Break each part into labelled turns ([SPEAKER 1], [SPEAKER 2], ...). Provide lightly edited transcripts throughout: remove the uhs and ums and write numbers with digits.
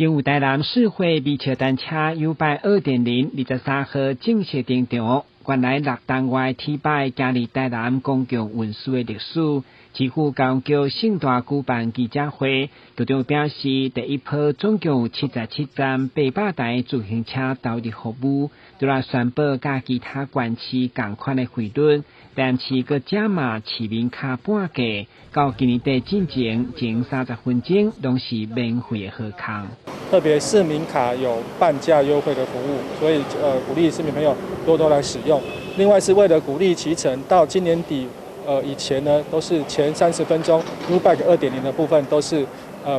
[SPEAKER 1] 因為台南市會微笑單車 YouBike 2.023號正式登場。原來六單外鐵擺行入台南公共運輸的歷史。市府交通局盛大舉辦記者會，局長表示，第一波總共有77站800台自行車投入服務，除了宣布佮其他縣市仝款的費率，但是閣加碼市民卡半價，到今年底進前前30分鐘攏是免費的好康。
[SPEAKER 2] 特別市民卡有半價優惠的服務，所以鼓勵市民朋友多多來使用。另外是為了鼓勵騎乘，到今年底以前呢，都是前30分鐘 YouBike 2.0的部分都是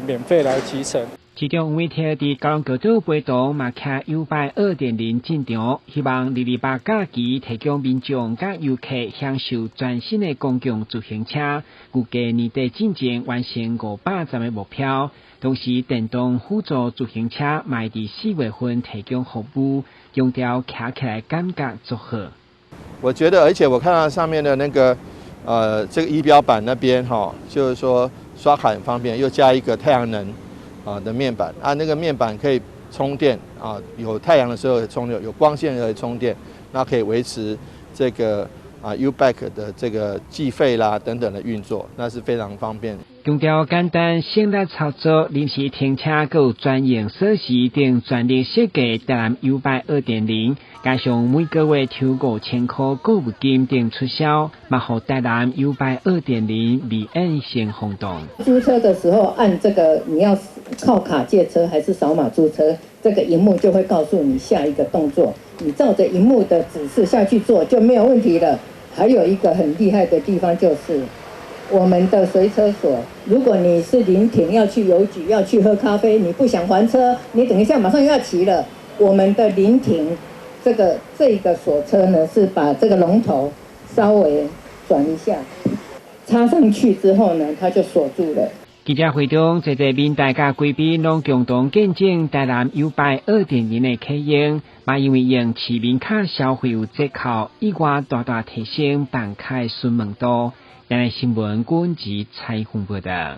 [SPEAKER 2] 免費來騎乘。
[SPEAKER 1] 市長黃偉哲佇交通局長陪同嘛，騎 YouBike 2.0進場，希望228假期提供民眾佮遊客享受全新的公共自行車。預計年底進前完成500站的目標。同時，電動輔助自行車嘛佇4月份提供服務，強調騎起來感覺足好。
[SPEAKER 3] 我覺得，而且我看到上面的那個，這個儀表板那邊哈，就是說刷卡很方便，又加一個太陽能的面板啊，那個面板可以充電啊，有太陽的時候充電，有光線可以充電，那可以維持這個 YouBike 的這個計費啦等等的運作，那是非常方便。
[SPEAKER 1] 強調簡單省力操作，臨時停車閣有專用鎖匙等專利設計，台南 YouBike 2.0，加上每個月抽5000塊購物金等促銷，嘛予台南 YouBike 2.0未演成轟動。
[SPEAKER 4] 租車的時候按這個，你要靠卡借車還是掃碼租車，這個螢幕就會告訴你下一個動作，你照着螢幕的指示下去做就沒有問題了。還有一個很厲害的地方就是，我們的隨車鎖，如果你是臨停要去郵局要去喝咖啡，你不想還車，你等一下馬上又要騎了。我們的臨停這個鎖車呢，是把這個龍頭稍微轉一下，插上去之後呢，它就鎖住了。
[SPEAKER 1] 記者會中，濟濟民代佮貴賓攏共同見證台南 YouBike 2.0的啟用，嘛因為用市民卡消費有折扣，意外大大提升辦卡的詢問度。央視新聞，軍籍採訪報道。